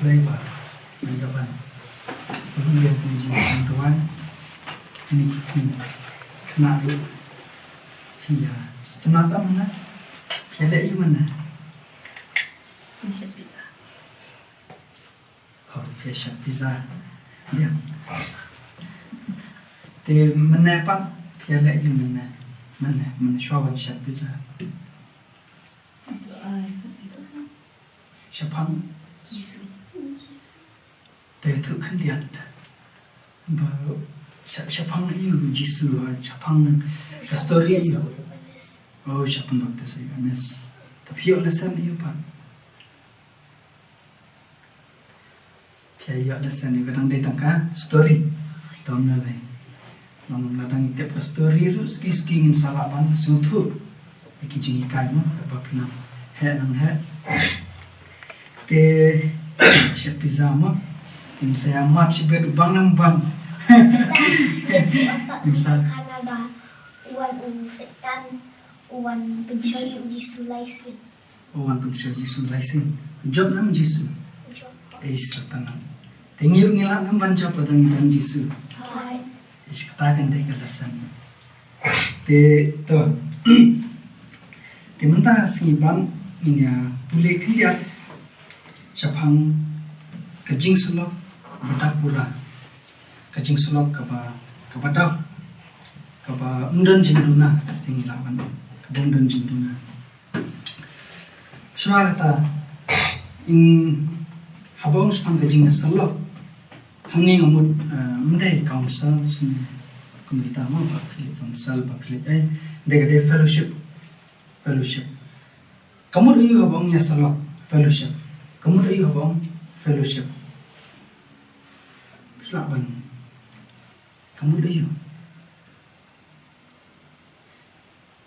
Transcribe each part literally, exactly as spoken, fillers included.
Lai ba, lai ka ban. Ba hum ïa kine jingïaseng twan. Kine ki khynnah ruh. Ïa, sngewtynnat tam na. Ïa leh ïa mana. Phi shah pizza. Hooid, phi shah pizza. Ïa. Te mynne pat phi leh ïa mana. Mynne, mynne shuwa ban shah pizza. Shaphang Jisu. Te tu khyndiat. Ba sha-, shaphang ïa u Jisu, shaphang ka story ïa u. Oh, shaphang baptis ïa u Ioannis. Te phi ïoh lesson ïa u pat. Phi ïoh lesson ïa u, ka dang dei tang ka story. Tom na lai. Nang la dang tip ka story ruh, ski ski ngin sa lah ban sngewthuh ïa ki jinghikai mo, ba phi nang heh nang heh. Te shah pizza mo. Ngin sa ïa map shibit u bang nang bang. Ngin sa. Hana ba u wan u Soitan, u wan pynshoi u Jisu lai sien. U wan pynshoi Jisu lai sien. Jop nam Jisu. Jop. Ei, Soitan nam. Te ngi ruh ngi lah nam ban jop lada ngi don Jisu. Hooid. Ei, kata kan dei ka lesson. Te to. Te mynta sngi ban ngin ïa pule khyndiat shaphang ka jingsyllok ba dap pura. Ka jingsyllok kaba, kaba dap, kaba ym don jingduna, ka sngi lah ban, kaba ym don jingduna. Shuwa kata, in haba ong shaphang ka jingsyllok, hangne nga mut, eh, ym dei council sien, kum kita mo, ba phi leh council, ba phi leh, eh, ym dei, ka dei fellowship. Fellowship. Ka mut aïu haba ong ïasyllok? Fellowship. Ka mut aïu haba ong fellowship? Phi lah ban. Ka mut aïu?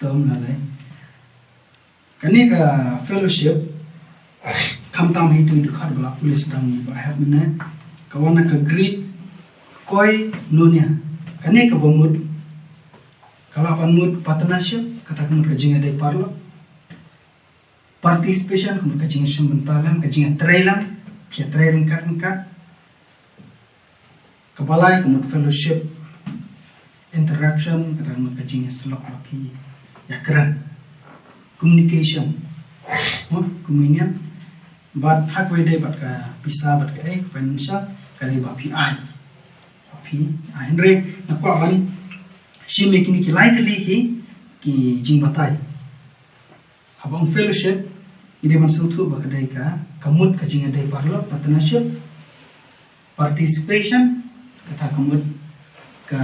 Tom na lai. Kane ka fellowship, khamtam hi tu dkhot ba la pule sdang ba hap mynne. Ka wan na ka Greek koinonia. Kane kaba mut, ka lah ban mut partnership, kata ka mut ka jingïadei paralok. Participation, ka mut ka jingïashim bynta lem, ka jingïatrei lem, phi ïatrei ryngkat ryngkat. Kaba lai ka mut fellowship, interaction, kata ka mut ka jingïasyllok ba phi ïakren. Communication. Mo, communion. Bad ha kaba ïadei bad ka pisa bad kaei, ka financial, ka dei ba phi ai. Ba phi ai. Hynrei nga kwah ban shim ïa kine ki lai tylli ki, ki jingbatai. Haba ong fellowship, ngi dei ban sngewthuh ba ka dei ka, ka mut ka jingïadei paralok, partnership, participation, kata ka mut ka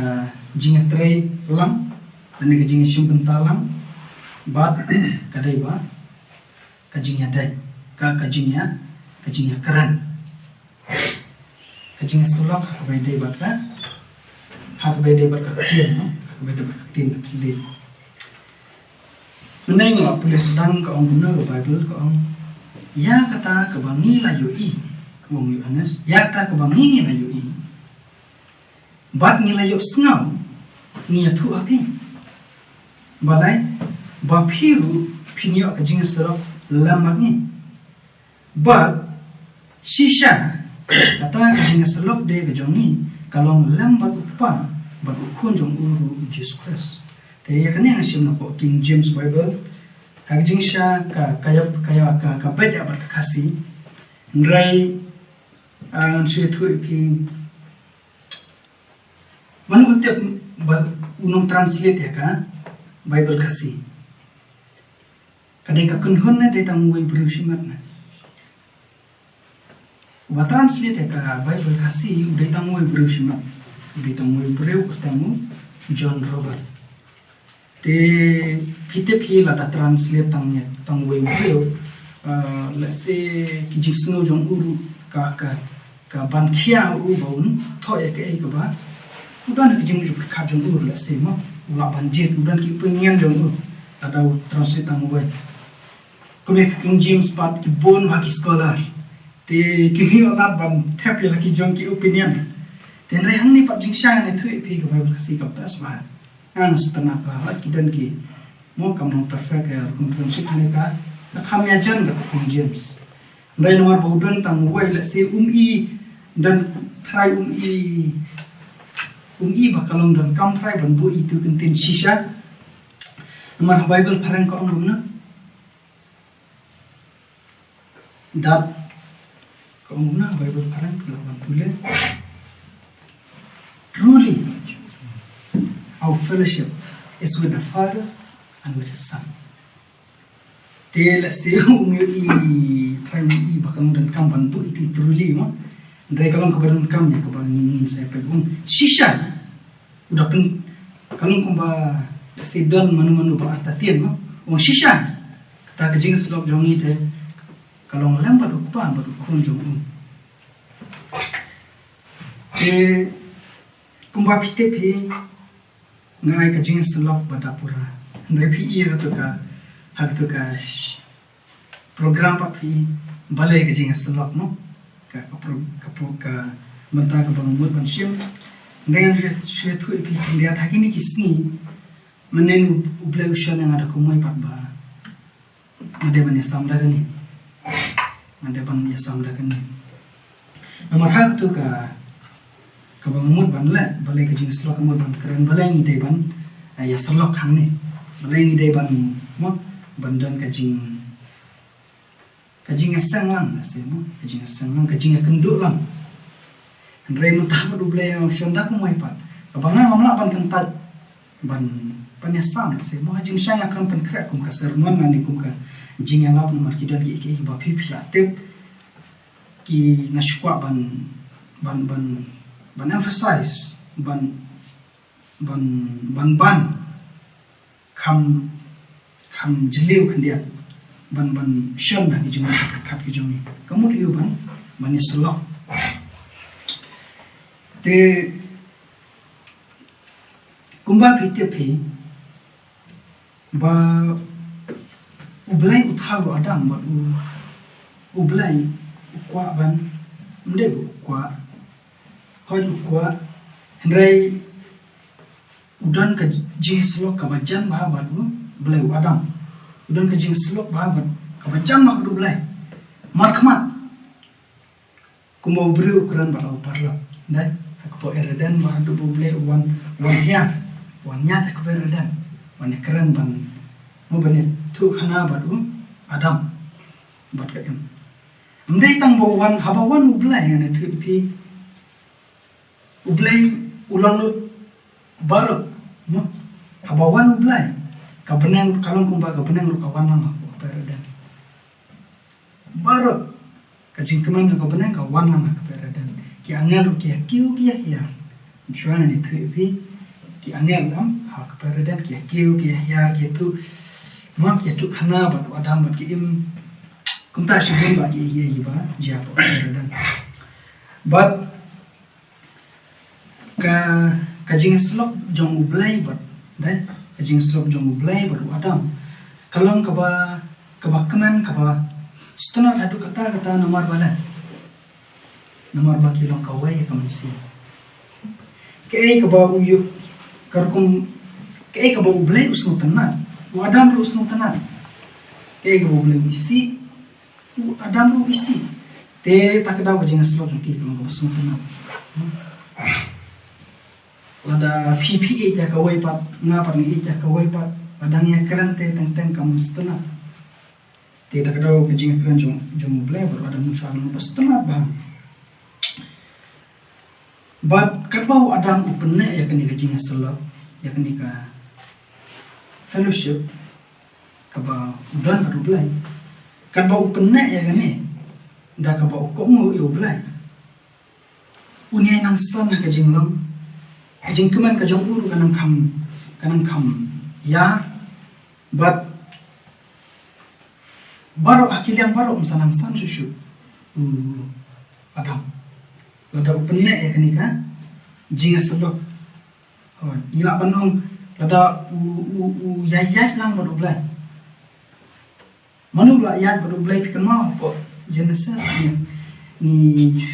jingïatrei lang, lane ka jingïashim bynta lang, bad ka dei ba ka jingïadei, ka, ka jingïa, ka jingïakren. Ka jingïasyllok ha kaba ïadei bad ka, ha kaba ïadei bad ka ktien, no? Ha kaba ïadei bad ka ktien ka thylliej. Mynne nga la pule sdang ka ong kumno ka Baibl ka ong. Ïa kata kaba ngi la ïohi, ong u Ioannis, ïa kata kaba ngi ngi la ïohi. Bad ngi la ïohsngew, ngi ïathuh ha phi. Balei, ba phi ruh, phin ïoh ka jingïasyllok lem bad ngi. Bad shisha, kata ka jingïasyllok de ka jong ngi, ka long lem bad u Kpa, bad u Khun jong u ruh u Jisu Khrist. Te ïa kane nga shim na ka King James Bible, ha ka jingshisha ka, ka ïa, ka ïa, ka, ka beit ïa bad ka Khasi, hynrei, ah, ngan shu ïathuh ïa phi, mano ba tip ba u nongtranslate ïa ka Bible Khasi. Ka dei ka kynhun ne dei tang uwei u briew shimet ne? Uba translate ïa ka Bible Khasi u dei tang uwei u briew shimet. U dei tang uwei u briew u kyrteng u John Robert. Te phi tip hi lada translate tang ïa tang uwei u briew, uh, let's say ki jingsngew jong u ruh ka, ka Ka ban khia u ba un thoh ïa kaei kaba u don ha ka jingmut jingpyrkhat jong u, let's say mo, u lah ban jied, u don ki opinion jong u, lada u translate tang uwei. Kumne ka King James pat ki bun bha ki scholar. Te ki hi u lah ban thep ïa la ki jong ki opinion. Te hynrei hangne pat jingshisha ngan ïathuh ïa phi ka Bible Khasi ka best bha. Ngan sngewtynnat ba wat ki don ki mo kam long perfect, eh, rukom translate hangne ka, ka kham ïajan ka King James. Hynrei namar ba u don tang uwei, lehse um i, don trai um i, um i ba ka long donkam trai ban buh ïa itu i kyntien shisha. Namar ha Baibl phareng ka ong kumno? Dap, ka ong kumno ha Baibl phareng, phi lah ban pule. Truly, our fellowship is with the Father and with the Son. Te lehse um ïohi, trai um i ba ka long donkam ban buh ïa itu i truly mo. Hynrei ka long kaba donkam ïa kaba ngin sa ïa peit, u ong shisha. U da pyn, ka long kumba lehse don mano mano ba artatien mo. U ong shisha, kata ka jingïasyllok jong ngi te ka long lem bad u Kpa bad u Khun jong u. Te kumba phi tip hi, nga ai ka jingïasyllok ba dap pura. Hynrei phi i ha katu ka, ha katu ka sh-, program pat phi i balei ka jingïasyllok mo. Ka, ka pro-, ka pro-, ka bynta kaba nga mut ban shim. Hynrei ngan shu, shu ïathuh ïa phi khyndiat, ha kine ki sngi mynnin u, u Blei u shon ïa nga da kumwei pat ba nga dei ban ïasam da kane. Nga dei ban ïasam da kane. Namar ha katu ka, kaba nga mut ban leh, balei ka jingïasyllok ka mut ban kren, balei ngi dei ban, eh, ïasyllok hangne. Balei ngi dei ban, mo, ban don ka jing, ka jingïaseng lang, lehse mo, ka jingïaseng lang, ka jingïakynduh lang. Hynrei mynta pat u Blei u shon da kumwei pat. Kaba nga ngam lah ban kyntait ban, ban ïasam, lehse mo, ha jingshai nga khlem pynkhreh kum ka sermon lane kum ka jingïalap namar ki don kiei kiei kiba phi, phi lah tip, ki nga shu kwah ban, ban, ban, ban emphasize, ban, ban, ban, ban kham, kham jylliew khyndiat, ban, ban shon ha ki jingmut khatkhmat ki jong ngi. Ka mut aïu ban, ban ïasyllok. Te kumba phi tip hi ba u Blei u thaw u Adam bad u, u Blei u kwah ban, ym dei ba u kwah, hooid u kwah, hynrei u don ka jingïasyllok kaba jan bha bad u Blei, u Adam. U don ka jingïasyllok bha bad, kaba jan bha bad u Blei. Markhmat. Kumba u briew u kren bad la u paralok. Dei, ha ka por Eden ba haduh ba u Blei u wan, wan hiar, wan ïaid ha ka por Eden. Wan ïakren ban, mo ban ïathuhkhana bad u Adam bad ka Im. Ym dei tang ba u wan, haba wan u Blei, ngan ïathuh ïa phi. U Blei u long lut baroh, mo. Haba wan u Blei, ka bneng ka long kumba ka bneng ruh ka wan lang ha ka por Eden. Baroh ka jingkmen jong ka bneng ka wan lang ha ka por Eden. Ki angel ruh ki ïakiew ki ïahiar. Shuwa ngan ïathuh ïa phi, ki angel lam ha ka por Eden ki ïakiew ki ïahiar, ki ïathuh, mo, ki ïathuhkhana bad u Adam bad ka Im. Kumta shibun bah kiei kiei ba jia ha ka por Eden. Bad ka, ka jingïasyllok jong u Blei bad, dei, ka jingïasyllok jong u Blei bad u Adam ka long kaba, kaba kmen, kaba sngewtynnat haduh katta katta. Namar balei? Namar ba ki long kawei ha ka mynsiem. Kaei kaba u ïoh, ka rukom, kaei kaba u Blei u sngewtynnat, u Adam ruh u sngewtynnat. Kaei kaba u Blei u isih, u Adam ruh u isih. Te kata ka daw ka jingïasyllok jong ki ka long kaba sngewtynnat. Lada phi, phi ïeit ïa kawei pat, nga pat nga ïeit ïa kawei pat, lada ngi ïakren te teng teng kam sngewtynnat. Te kata ka daw ka jingïakren jong, jong u Blei bad u Adam u shu long ba sngewtynnat bha. Bad katba u Adam u pynneh ïa kane ka jingïasyllok, ïa kane ka fellowship kaba u don bad u Blei, katba u pynneh ïa kane, da kaba u kohnguh ïa u Blei, un ïai nangsan ha ka jinglong, ka jingkmen ka jong u ruh ka nang kham, ka nang kham ïar. Bad baroh ha ki liang baroh um sa nangsan shuh shuh u Adam lada u pynneh ïa kane ka jingïasyllok. Hooid, ngi lah ban ong lada u, u, u ïaid, ïaid lang bad u Blei. Mano ba la ïaid bad u Blei? Phi kynmaw hapoh Genesis ngi, ngi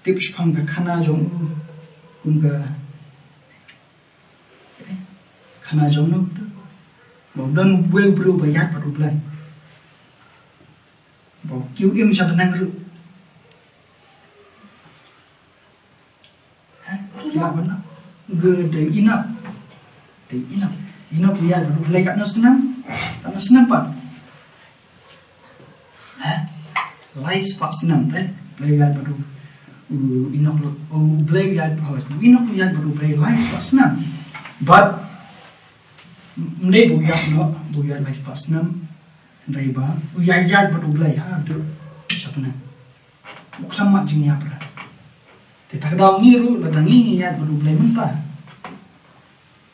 tip shaphang ka khana jong u, kum ka khana jong u, to. Ba u don uwei u briew ba ïaid bad u Blei. Ki u im sha bneng ruh. Ha? Ki lah ban ïoh. Dei u Enok. Dei u Enok. Enok u ïaid bad U Blei katno snem? Katno snem pat? Ha? Lai spah snem, eh? Blei u ïaid bad U, u Enok, u Blei u ïaid bad, u Enok u ïaid bad U Blei lai spah snem. Bad ym dei ba u ïaid noh, ba u ïaid lai spah snem. Hynrei ba u ïaid, ïaid bad U Blei haduh sha bneng. U khlem mad jingïap ruh. Te ta ka daw ngi ruh, lada ngi ïaid bad U Blei mynta,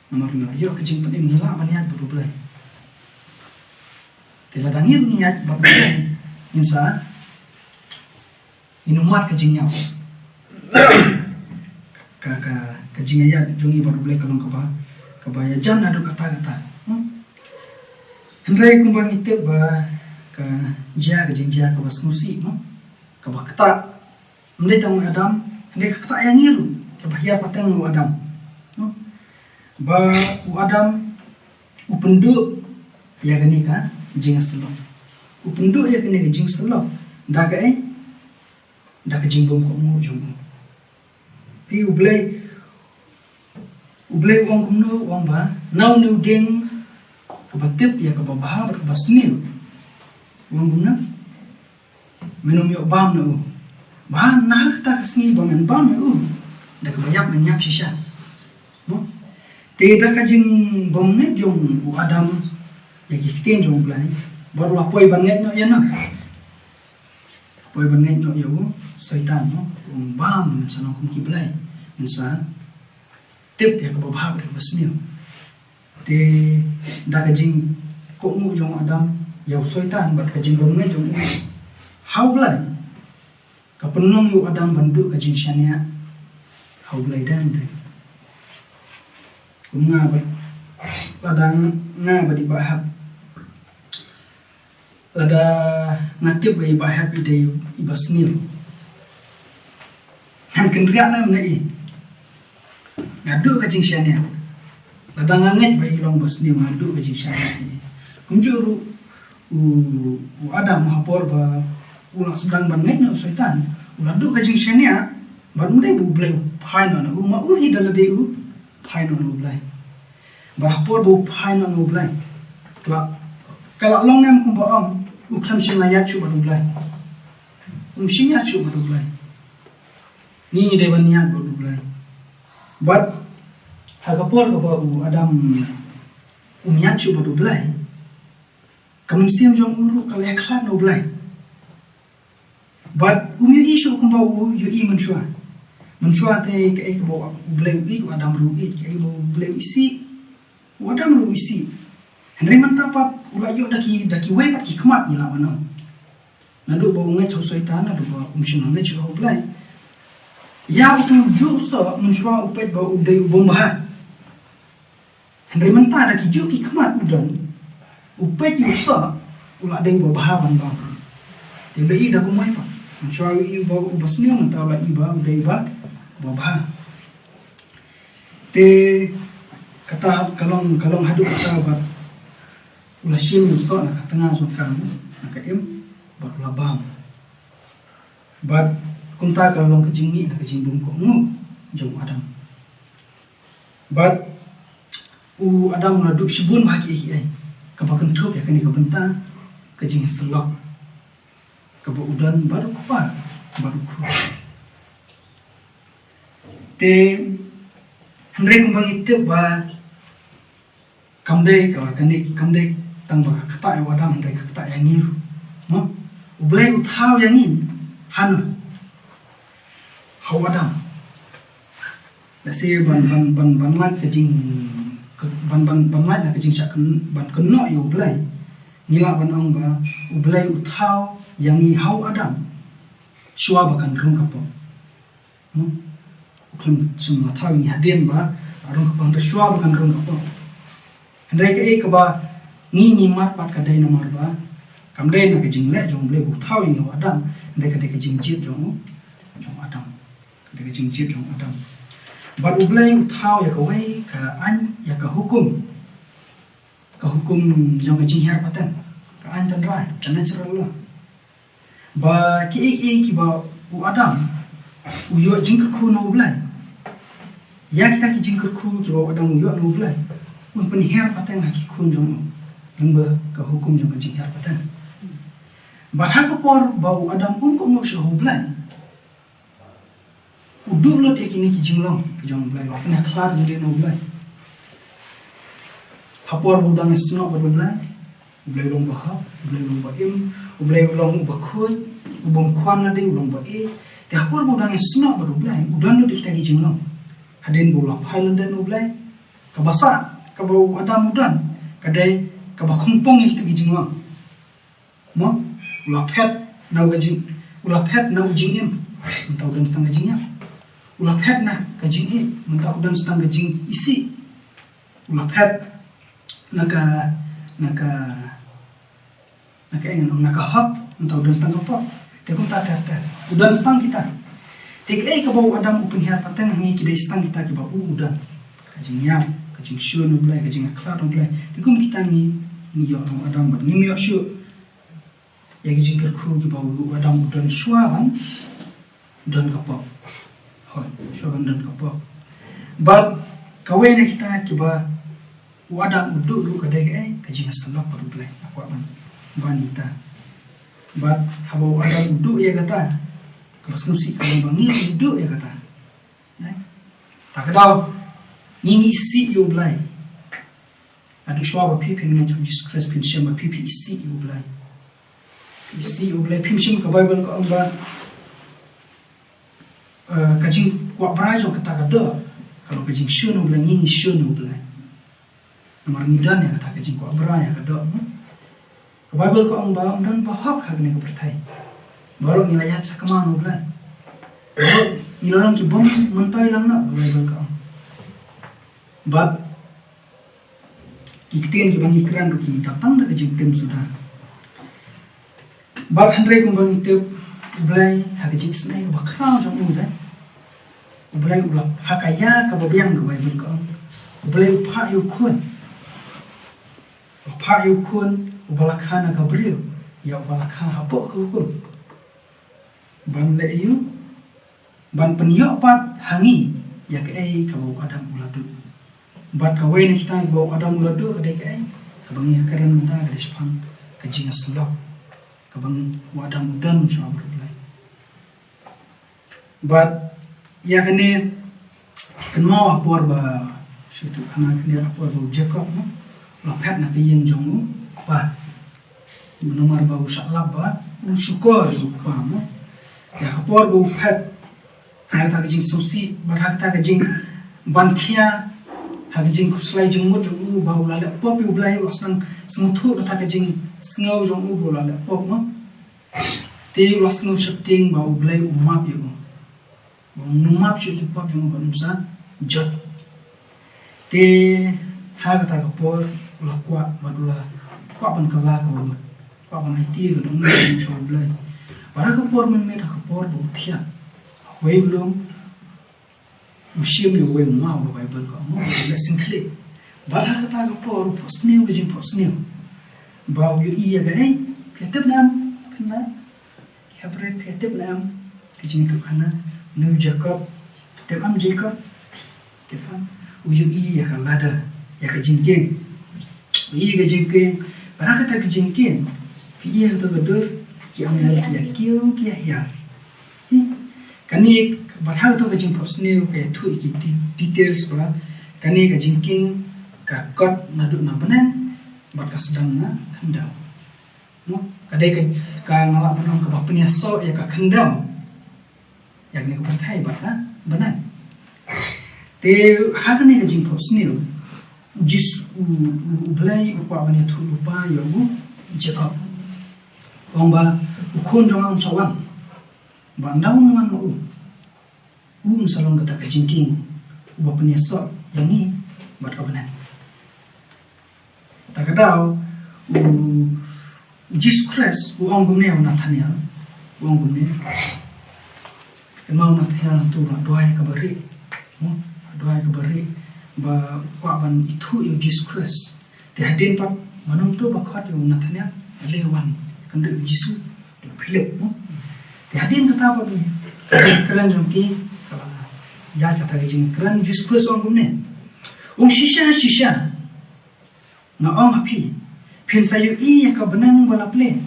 namar ngi la ïoh ka jingpynim, ngi lah ban ïaid bad U Blei. Te lada ngi ruh ngi ïaid bad U Blei, ngin sa, ngin ym mad ka jingïap. Ka, ka, ka jingïaid jong ngi bad U Blei ka long kaba, kaba ïajan haduh katta katta. Hmm? Hynrei kumba ngi tip ba ka jia, ka jingjia kaba sngewsih, no? Kaba ktah. Ym dei tang u Adam, hynrei ka ktah ïa ngi ruh, kaba hiar pateng u Adam. No? Ba u Adam u pynduh ïa kane ka jingïasyllok. U pynduh ïa kane ka jingïasyllok da kaei? Da ka jingbymkohnguh jong u. Phi, U Blei, U Blei u ong kumno? U ong ba na une u dieng kaba tip ïa kaba bha bad kaba sniew, u ong kumno? Men ym ïoh bam na u. Bha, na kata ka sngi ba men bam na u, da kaba ïap men ïap shisha. No? Te da ka jingbymngeit jong u Adam ïa ki ktien jong U Blei, bad u la poi ban ngeit noh ïa no? Poi ban ngeit noh ïa u Soitan, no? U ong bam, men sa long kum ki blei, men sa tip ïa kaba bha bad kaba sniew. Te da ka jingkohnguh jong u Adam ïa u Soitan bad ka jingbymngeit jong u ha U Blei, ka pynlong ïa u Adam ban duh ka jingshaniah ha U Blei dang dang. Kum nga bad, lada nga bad i Bah Hep, lada nga tip ba i Bah Hep i dei iba sniew, ngan kynriah ne em ïa i? Nga duh ka jingshaniah. Lada nga ngeit ba i long ba sniew, nga duh ka jingshaniah ïa i. Kumjuh ruh u, u Adam, ha por ba u la sdang ban ngeit na u Soitan, u la duh ka jingshaniah. Bad ym dei ba U Blei u phai noh na u, ma u hi da lade u phai noh na U Blei. Bad ha por ba u phai noh na U Blei, ka la, ka la long em kumba ong, u khlem shym la ïaid shuh bad U Blei. Um shym ïaid shuh bad U Blei. Ngi ngi dei ban ïaid bad U Blei. Bad ha ka por kaba u Adam um ïaid shuh bad U Blei, ka mynsiem jong u ruh ka la ïakhlad na U Blei. Bad um ïohi shuh kumba u ïohi mynshuwa. Mynshuwa te kaei kaba U Blei u ïeit, u Adam ruh u ïeit, kaei kaba U Blei u isih, u Adam ruh u isih. Hynrei mynta pat u la ïoh da ki, da kiwei pat ki khmat, ngi lah ban ong. Naduh ba u ngeit ha u Soitan, naduh ba um shym la ngeit shuh ha U Blei, ïa uto u juh u soh, mynshuwa u peit ba u dei u bym bha. Hynrei mynta da ki juh ki khmat u don, u peit ïa u soh, u la dei uba bha ban bam. Te u la i da kumwei pat. Mynshuwa u i uba, uba sniew, mynta u la i ba u dei uba, uba bha. Te kata ka long, ka long haduh kata bad u la shim ïa u soh na ka tnga jong ka, na ka im, bad u la bam. Bad kumta ka la long ka jingmih na ka jingbymkohnguh jong u Adam. Bad u Adam u la duh shibun bha kiei kiei kaba kynthup ïa kane ka bynta ka jingïasyllok kaba u don bad u kpa bad u khun. Te hynrei kumba ngi tip ba kam dei ka, kane kam dei tang ba ka ktah ïa u Adam, hynrei ka ktah ïa ngi ruh. Mo? U Blei u thaw ïa ngi hano? Ha u Adam. Lehse ban, ban, ban, ban lait ka jing, ka, ban, ban, ban lait na ka jingshah kyn-, ban kynnoh ïa U Blei, ngi lah ban ong ba U Blei u thaw ïa ngi ha u Adam shuwa ba kan rung ka pop. Hmm? U khlem shym la thaw ïa ngi hadien ba la rung ka pop, hynrei shuwa ba kan rung ka pop. Hynrei kaei kaba ngi ngi mad pat ka dei namar ba kam dei na ka jingleh jong U Blei ba u thaw ïa ngi ha u Adam, hynrei ka dei ka jingjied jong u, jong u Adam. Ka dei ka jingjied jong u Adam. Bad U Blei u thaw ïa kawei ka aiñ, ïa ka hukum. Ka hukum jong ka jinghiar pateng. Ka aiñ tynrai, ka natural law. Ba kiei kiei kiba u Adam u ïoh jingkyrkhu na u Blei, ïa kita ki jingkyrkhu kiba u Adam u ïoh na u Blei, un pynhiar pateng ha ki khun jong u lyngba ka hukum jong ka jinghiar pateng. Bad ha ka por ba u Adam um kohnguh shuh ha u Blei, u duh lut ïa kine ki jinglong ki jong u Blei, ba pynïakhlad ïa u Blei. Ha por ba u dang ïasnoh bad u Blei, u Blei u long ba hok, u Blei u long ba im, u Blei u long uba khuid, u bym khwan lade, u long ba ïeit. Te ha por ba u dang ïasnoh bad u Blei, u don lut ïa kita ki jinglong. Hadien ba u la phai lyndet na u Blei, kaba sah kaba u Adam u don ka dei kaba khongpong ïa kita ki jinglong. Mo, u la phet na u ka jing, u la phet na u jingim, mynta u don tang ka jingïap. U la phet na ka jingïeit, mynta u don tang ka jingisih. U la phet na ka, na ka, na ka eng, na ka hok, mynta u don tang ka pop. Te kumta ter ter, u don tang kita. Te kaei kaba u Adam u pynhiar pateng ha ngi ki dei tang kita kiba u u don. Ka jingïap, ka jingshun u Blei, ka jingïakhlad u Blei. Te kum kita ngi, ngi ïoh na u Adam bad ngim ïoh shuh ïa ki jingkyrkhu kiba u Adam u don shuwa ban don ka pop. Hooid, shuwa ban don ka pop. Bad kawei na kita kiba u Adam u duh ruh ka dei kaei, ka jingïasyllok bad u Blei. Nga kwah ban, ban ïa kita. Bad haba u Adam u duh ïa kata, kaba sngewsih ka long ba ngi u duh ïa kata. Ne? Ta ka daw, ngi ngi isih ïa u Blei. Naduh shuwa ba phi phin ngeit ha u Jisu Khrist phin shem ba phi phi isih ïa u Blei. Phi isih ïa u Blei, phim shim ka Baibl ka ong ba, eh, ka jingkwah brai jong kata ka doh ka long ka jingshun u Blei, ngi ngi shun u Blei. Namar ngi don ïa kata ka jingkwah brai ïa ka doh, hmm? Ka Baibl ka ong ba ym don ba hok ha kane ka pyrthei. Baroh ngi la ïaid sakma na u Blei. Baroh ngi la long ki bym myntoi lang noh, ka Baibl ka ong. Bad ki ktien kiba ngi kren ruh ki dap tang da ka jingtim suda. Bad hynrei kumba ngi tip, u Blei ha ka jingisynei kaba khraw jong u, dei, u Blei u la, ha ka ïa kaba biang, ka Baibl ka ong, u Blei u phah ïa u Khun. U phah ïa u Khun uba la kha na ka briew, ïa uba la kha hapoh ka hukum, ban leh ïa u, ban pynïoh pat ha ngi ïa kaei kaba u Adam u la duh. Bad kawei na kita kiba u Adam u la duh ka dei kaei, kaba ngi ïa kren mynta ka dei shaphang ka jingïasyllok kaba u Adam u don shuwa bad u Blei. Bad ïa kane kynmaw ha por ba, shu tu khana kane ha por ba u Jakob, no, la phet na ka ïing jong u kpa. Namar ba u shah lap ba u shukor ïa u kpa, mo. Ïa ka por ba u phet, ha kata ka jingsngewsih bad ha kata ka jingban khia, ha ka jingkhuslai jingmut jong u ba u la leh pop ïa u Blei, u la sdang sngewthuh kata ka jingsngew jong u ba u la leh pop, mo. Te u la sngew sheptieng ba u Blei u map ïa u. Ba un ym map shuh ki pop jong u, ba un ym sa jot. Te ha kata ka por u la kwah, bad u la kwah ban kylla kaba mut, kwah ban aiti ka dohnud jong u sha u Blei. Bad ha ka por mynmiet, ha ka por ba u thiah, ha uwei u lum u shim ïa uwei u maw, ka Baibl ka ong, u leh syngkhlieh. Bad ha kata ka por u phohsniew ka jingphohsniew. Ba u ïohi ïa kaei, phi tip ne em, kynmaw. Hebru, phi tip ne em ka jingïathuhkhana, une u Jakob, phi tip em Jakob? Phi tip em? U ïohi ïa ka lada, ïa ka jingkieng. U ïohi ïa ka jingkieng, bad ha kata ka jingkieng, phi ïohi ïa kato ka dur, ki ong ïa la ki ïa kiew ki ïa hiar. Hi, kane, bad ha kato ka jingphohsniew ka ïathuh ïa ki de-, details ba kane ka jingkieng ka kot naduh na bneng bad ka sdang na khyndew. No, ka dei ka, ka nga lah ban ong kaba pynïasoh ïa ka khyndew, ïa kane ka pyrthei bad ka bneng. Te ha kane ka jingphohsniew, u Jis-, u, u, u Blei u kwah ban ïathuh lypa ïa u Jakob. U ong ba u khun jong nga un sa wan, ba ynda un wan ma u, un sa long kata ka jingkieng uba pynïasoh ïa ngi bad ka bneng. Ta ka daw, u, u Jisu Khrist u ong kumne ïa u Nathanael, u ong kumne. Kynmaw u Nathanael hangto u la duwai kaba rieh, mo, u la duwai kaba rieh ba u kwah ban ithuh ïa u Jisu Khrist. Te hadien pat, mano to ba khot ïa u Nathanael, ale wan, kynduh ïa u Jisu, ïa u Philip, mo. Te hadien kata pat, ka jingkren jong ki ka la ïaid kata ka jingkren, Jisu Khrist u ong kumne. U ong, shisha shisha nga ong ha phi, phin sa ïohi ïa ka bneng ba la plie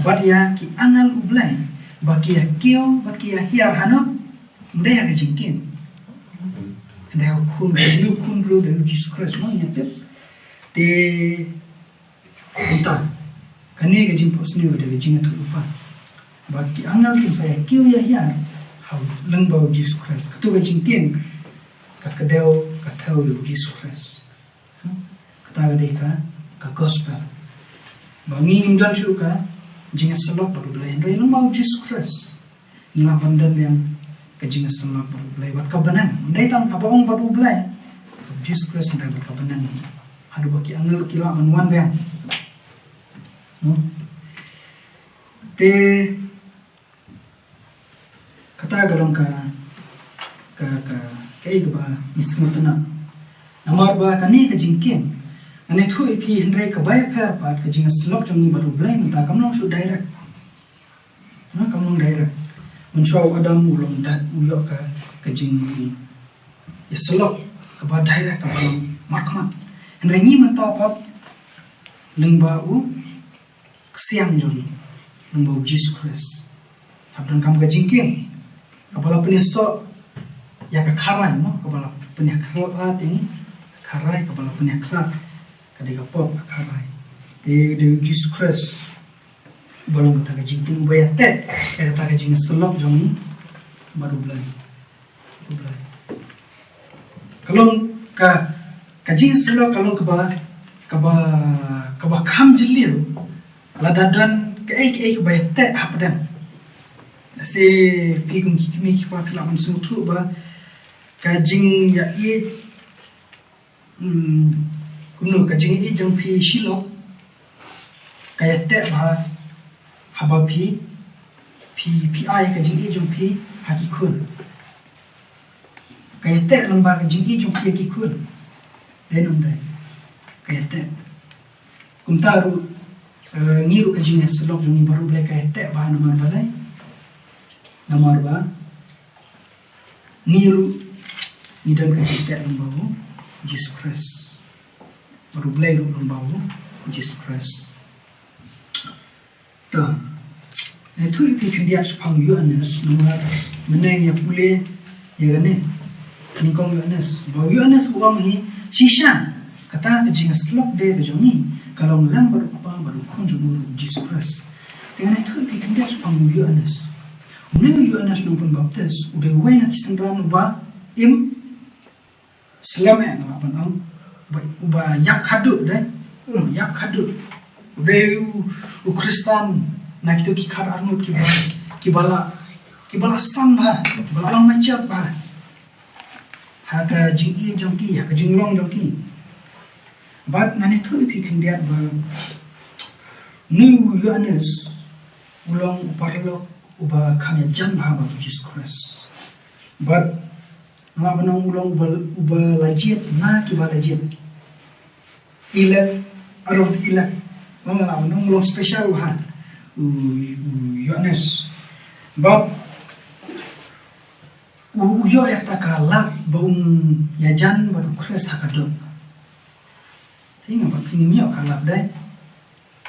bad ïa ki angel U Blei ba ki ïa kiew bad ki ïa hiar. Hano? Ym dei ha ka jingkieng. Dei ha u Khun, dei u Khun briew, dei u Jisu Khrist, mo, ngi tip. Te kumta, kane ka jingphohsniew ka dei ka jingïathuhlypa ba ki angel kin sa ïa kiew ïa hiar ha u lyngba u Jisu Khrist. Kato ka jingkieng ka kdew ka thew ïa u Jisu Khrist. Kata ka dei ka, ka gospel. Ba ngi ngim don shuh ka jingïasyllok bad U Blei, hynrei lyngba u Jisu Khrist ngi lah ban don ïa ka jingïasyllok bad U Blei bad ka bneng. Ym dei tang haba ong bad U Blei, bad u Jisu Khrist, hynrei bad ka bneng. Haduh ba ki angel ki lah ban wan biang. No? Te kata ka long ka, ka, ka, kaei kaba ngi sngewtynnat. Namar ba kane ka jingkieng, ngan ïathuh ïa phi, hynrei kaba ïapher pat, ka jingïasyllok jong ngi bad U Blei mynta kam long shuh direct. Na, kam long direct. Mynshuwa u Adam u long da, u ïoh ka, ka jingïasyllok kaba direct, kaba long markhmat. Hynrei ngi mynta pat lyngba u ksiang jong ngi, lyngba u Jisu Khrist. Hap donkam ka jingkieng kaba la pynïasoh ïa ka kharai, mo, kaba la pynïakhlad ïa ngi, ka kharai kaba la pynïakhlad, ka dei ka pop, ka kharai. Te dei u Jisu Khrist uba long kata ka jingkieng, uba ïateh ïa kata ka jingïasyllok jong ngi bad U Blei. Ka long ka, ka jingïasyllok ka long kaba, kaba, kaba kham jylliew lada don kaei kaei kaba ïateh hapdeng. Lehse phi kum ki kmie ki kpa phi lah ban sngewthuh ba ka jingïaieit, hmm, kumno, ka jingïaieit jong phi shilok ka ïateh bha haba phi, phi, phi ai ka jingïeit jong phi ha ki khun. Ka ïateh lyngba ka jingïeit jong phi ha ki khun. Dei ne ym dei? Ka ïateh. Kumta ruh, eh, ngi ruh ka jingïasyllok jong ngi bad U Blei ka ïateh bha. Namar balei? Namar ba ngi ruh ngi don ka jingïateh lyngba u Jisu Khrist. Bad U Blei ruh lyngba u Jisu Khrist. To, ngan ïathuh ïa phi khyndiat shaphang u Ïoannis, namar mynne ngi ïa pule ïa kane. Nyngkong u Ïoannis, ba u Ïoannis u ong hi, shisha kata ka jingïasyllok de ka jong ngi ka long lem bad u Kpa bad u Khun jong u ruh, u Jisu Khrist. Te ngan ïathuh ïa phi khyndiat shaphang u Ïoannis. Une u Ïoannis Nongpynbaptis u dei uwei na ki synran uba im slem, eh, nga lah ban ong, uba, uba ïap khadduh de. Hmm, ïap khadduh. U dei u, u Khristan na kito ki khadar ngut kiba, kiba la, kiba la sam bha, kiba la long mature bha ha ka jingïeit jong ki, ha ka jinglong jong ki. Bad ngan ïathuh ïa phi khyndiat ba une u Ïoannis u long u paralok uba kham ïajan bha bad u Jisu Khrist. Bad nga lah ban ong u long uba, uba la jied na kiba la jied. Elect out of the elect. Nga lah ban ong u long special bha u, u Ïoannis. Bad u, u ïoh ïa kata ka lad ba un ïajan bad u Khrist ha ka doh. Te nga bad phi ngim ïoh ka lad, dei?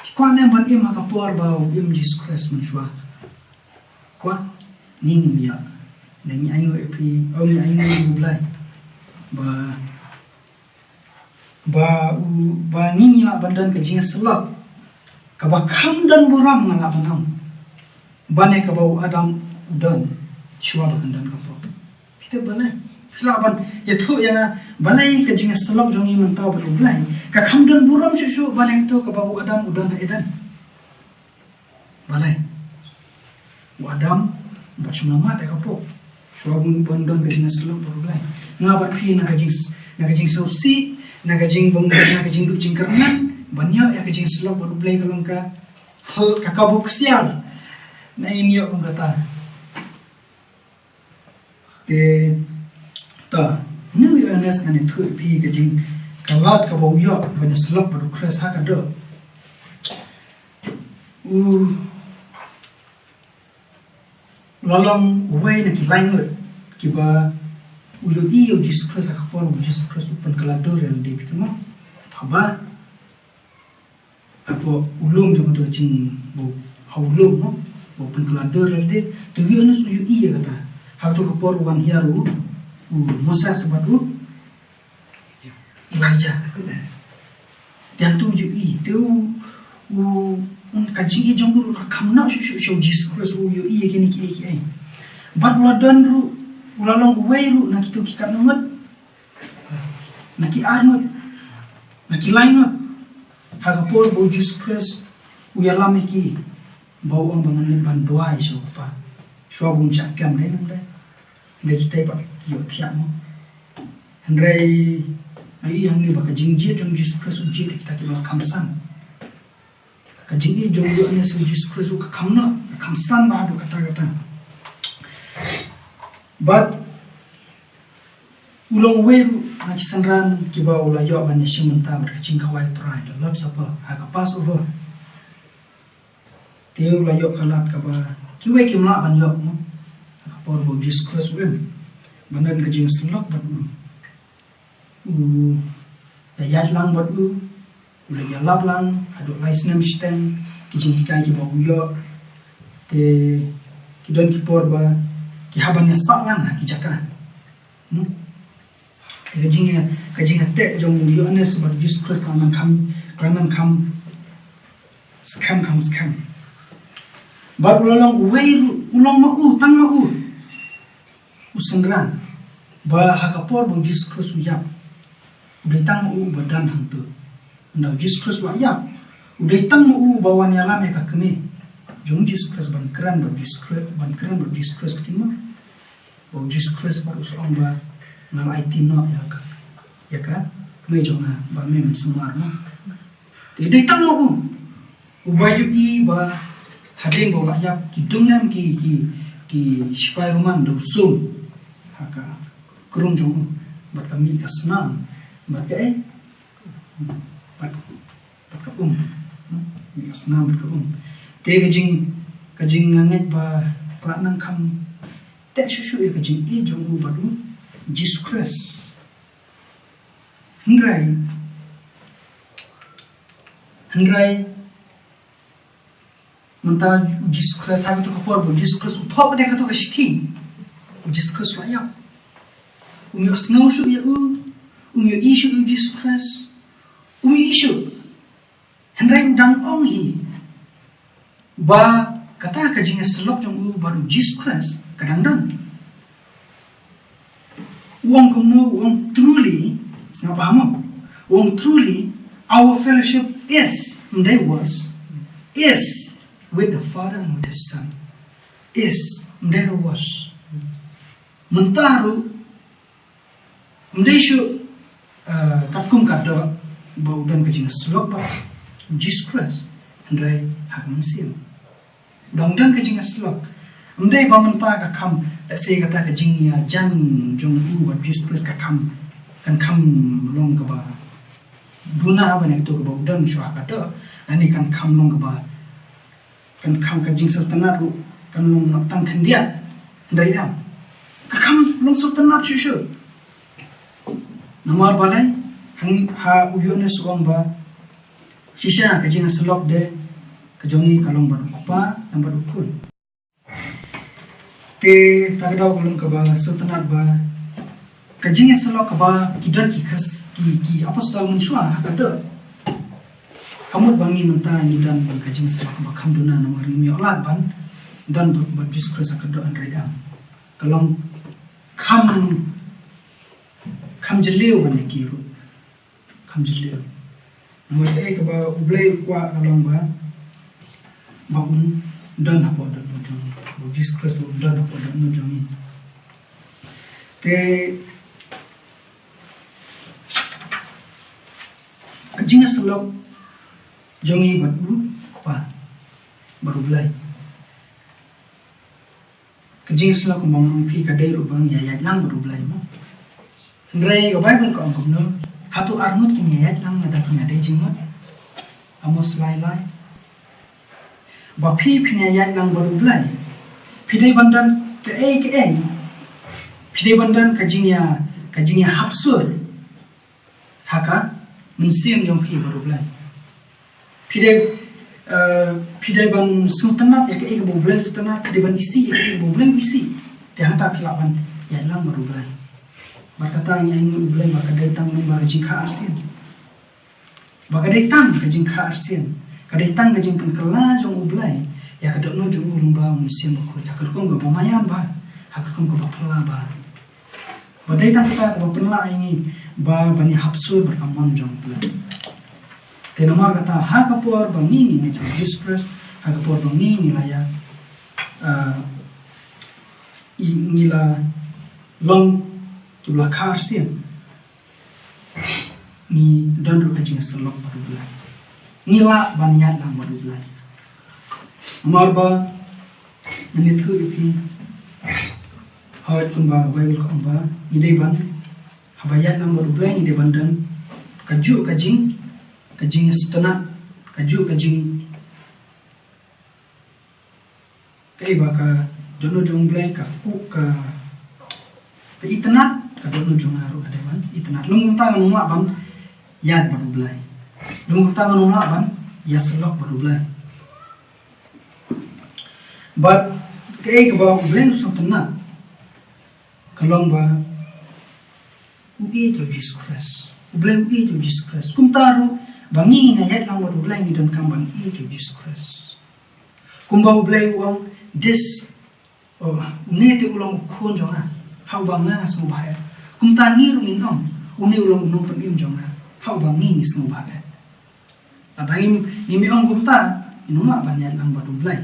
Phi kwah ne em ban im ha ka por ba u im Jisu Khrist mynshuwa? Kwah? Ngi ngim ïoh. Ngi ainguh ïa phi, oh, ngi ainguh ïa U Blei ba, ba u, ba ngi ngi lah ban don ka jingïasyllok kaba kham don burom, nga lah ban ong, ban ïa kaba u Adam u don shuwa ba kan don ka pop. Phi tip balei? Phi lah ban ïathuh ïa nga balei ka jingïasyllok jong ngi mynta bad U Blei ka kham don burom shuh shuh ban ïa kato kaba u Adam u don ha Eden? Balei? U Adam u bat sha mlien mat ïa ka pop shuwa ban don ka jingïasyllok bad U Blei. Nga bad phi na ka jing, na ka jingsngewsih, na ka jingbym, na ka jingduh jingkyrmen ban ïoh ïa ka jingïasyllok bad U Blei ka long ka, ka kaba ksiar. Na ngin ïoh kum kata. Te, ta, une u Ïoannis ngan ïathuh ïa phi ka jing, ka lad kaba u ïoh ban ïasyllok bad u Khrist ha ka doh. U, la long uwei na ki laingut kiba u ïohi ïa u Jisu Khrist ha ka por ba u Jisu Khrist u pynkylla dur ïa lade, phi tip mo. Haba hapoh u lum jong kato ka jing, ba ha u lum, no, ba u pynkylla dur ïa lade, te u Ïoannis u ïohi ïa kata. Ha kato ka por u wan hiar u, u Moses bad u Elijah. Te hangto u ïohi, te u, u, un ka jingïeit jong u ruh la kham noh shuh shuh sha u Jisu Khrist, u ïohi ïa kine kiei kiei. Bad u la don ruh, u la long uwei ruh na kito ki katno ngut, na ki ar ngut, na ki lai ngut, ha ka por ba u Jisu Khrist u ïalam ïa ki, ba u ong ba ngan leit ban duwai sha u Kpa shuwa ba un shah kem, dei ne ym dei? Hynrei kita pat ki ïohthiah mo. Hynrei ngi ïohi hangne ba ka jingjied jong u Jisu Khrist u jied ïa kita kiba la kham san. Ka jingïeit jong u Ïoannis ïa u Jisu Khrist ruh ka kham noh, ka kham san bha haduh katta katta. Bad u long uwei ruh na ki synran kiba u la ïoh ban ïashim bynta bad ka jingkhawai U Trai, the Lord's Supper, ha ka Passover. Te u la ïoh ka lad kaba kiwei kim lah ban ïoh, mo, ha ka por ba u Jisu Khrist u im, ban don ka jingïasyllok bad u. U la ïaid lang bad u, u la ïalap lang haduh lai snem shiteng, ki jinghikai kiba u ïoh. Te ki don ki por ba ki hap ban ïasah lang ha ki jaka. Hmm? Te ka jing, ka jingïateh jong u Ïoannis bad u Jisu Khrist ka la nang kham, ka la nang kham skhem, kham skhem. Bad u la long uwei ruh, u long ma u, tang ma u u synran ba ha ka por ba u Jisu Khrist u ïap, u dei tang ma u uba don hangto. Ynda u Jisu Khrist u la ïap, u dei tang ma u uba wan ïalam ïa ka kmie jong u Jisu Khrist ban kren bad u Jisu Khrist, ban kren bad u Jisu Khrist, phi tip mo. Ba u Jisu Khrist pat u sa ong ba nga la aiti noh ïa ka, ïa ka kmie jong nga ba me men sumar, mo. Te dei tang ma u uba ïohi ba hadien ba u la ïap, ki dungnem, ki, ki, ki shipai Roman da u sum ha ka krum jong u, bad ka mih ka snam, bad ka, eh, bad, bad ka um. Hmm? Mih ka snam bad ka um. Te ka jing, ka jingngeit ba ka la nang kham teh shuh shuh ïa ka jingïeit jong u bad u Jisu Khrist. Hynrei, hynrei mynta u Jisu Khrist, ha kato ka por ba u Jisu Khrist u thoh pat ïa kato ka shithi, u Jisu Khrist u la ïap. Um ïohsngew shuh ïa u, um ïohi shuh ïa u Jisu Khrist, um ïohi shuh. Hynrei u dang ong hi ba kata ka jingïasyllok jong u bad u Jisu Khrist ka dang don. U ong kumno? U ong, "Truly," sngap bha mo. U ong, "Truly, our fellowship is," ym dei was, "is with the Father and with the Son." Is, ym dei ruh was. Mynta ruh ym dei shuh, eh, katkum ka doh ba u don ka jingïasyllok bad u Jisu Khrist, hynrei ha ka mynsiem. Dang don ka jingïasyllok. Ym dei ba mynta ka kham, let's say, kata ka jingïajan jong u bad u Jisu Khrist ka kham, kan kham long kaba duna ban ïa kato kaba u don shuwa ha ka doh. Lane kan kham long kaba, kan kham, ka jingsngewtynnat ruh kan long tang khyndiat. Hynrei em, ka kham long sngewtynnat shuh shuh. Namar balei? Hang, ha u Ïoannis u ong ba shisha ka jingïasyllok de ka jong ngi ka long bad u Kpa, tang bad u Khun. Te kata ka daw ka long kaba sngewtynnat ba ka jingïasyllok kaba ki don ki Khrist, ki, ki apostol mynshuwa ha ka doh, ka mut ba ngi mynta ngi don ka jingïasyllok kaba kham duna namar ngim ïoh lad ban don bad, bad u Jisu Khrist ha ka doh, hynrei em, ka long kham, kham jylliew ban ïa ki ruh. Kham jylliew. Namar kaei kaba U Blei u kwah ka long ba, ba un don hapoh dohnud jong ngi. Ba u Jisu Khrist un don hapoh dohnud jong ngi. Te ka jingïasyllok jong ngi bad u Kpa, bad U Blei. Ka jingïasyllok kumba nga ong ïa phi ka dei ruh ba ngi ïaid lang bad U Blei mo. Hynrei ka Baibl ka ong kumno? Hato arngut kin ïaid lang lada kin ïadei jingmut? Amos lai lai. Ba phi phin ïaid lang bad U Blei, Phi dei ban don kaei kaei, phi dei ban don ka jingïa, ka jingïahap sur ha ka mynsiem jong phi bad U Blei. Phi dei, eh, phi dei ban sngewtynnat ïa kaei kaba U Blei u sngewtynnat, phi dei ban isih ïa kaei kaba U Blei u isih. Te hangta phi lah ban ïaid lang bad U Blei. Bad kata ngi ainguh ïa U Blei ba ka dei tang lyngba ka jingkha arsien. Ba ka dei tang ka jingkha arsien, ka dei tang ka jingpynkylla jong U Blei ïa ka dohnud jong u lyngba U Mynsiem Bakhuid, ha ka rukom kaba mayam bha, ha ka rukom kaba phylla bha. Ba dei tang kata kaba pynlah ïa ngi ba ban ïahap sur bad ka mon jong U Blei. Te namar kata ha ka por ba ngi ngi ngeit ha U Jisu Khrist, ha ka por ba ngi ngi la ïa, ah, i, ngi la long kiba la kha arsien, ngi don ruh ka jingïasyllok bad U Blei. Ngi lah ban ïaid lang bad U Blei. Namar ba mynta ïa phi, hooid, kumba ka Baibl ka ong ba ngi dei ban, haba ïaid lang bad U Blei ngi dei ban don kajuh ka jing, ka jingsngewtynnat, kajuh ka jing, kaei ba ka dohnud jong U Blei ka, ka, ka itynnat, ka dohnud jong nga ruh ka dei ban itynnat. Lym kumta ngan ym lah ban ïaid bad U Blei. Lym kumta ngan ym lah ban ïasyllok bad U Blei. Bad kaei kaba U Blei u sngewtynnat ka long ba u ïeit ïa U Jisu Khrist. U Blei u ïeit ïa U Jisu Khrist. Kumta ruh ba ngi ngi ïaid lang bad U Blei ngi donkam ban ïeit ïa U Jisu Khrist. Kumba U Blei u ong, this, oh, une te u long u khun jong nga, ha uba nga nga sngewbha eh. Kumta ngi ruh ngin ong, une u long u nongpynim jong nga, ha uba ngi ngi sngewbha eh. Lada ngim, ngim ïa ong kumta, ngim lah ban ïaid lang bad U Blei.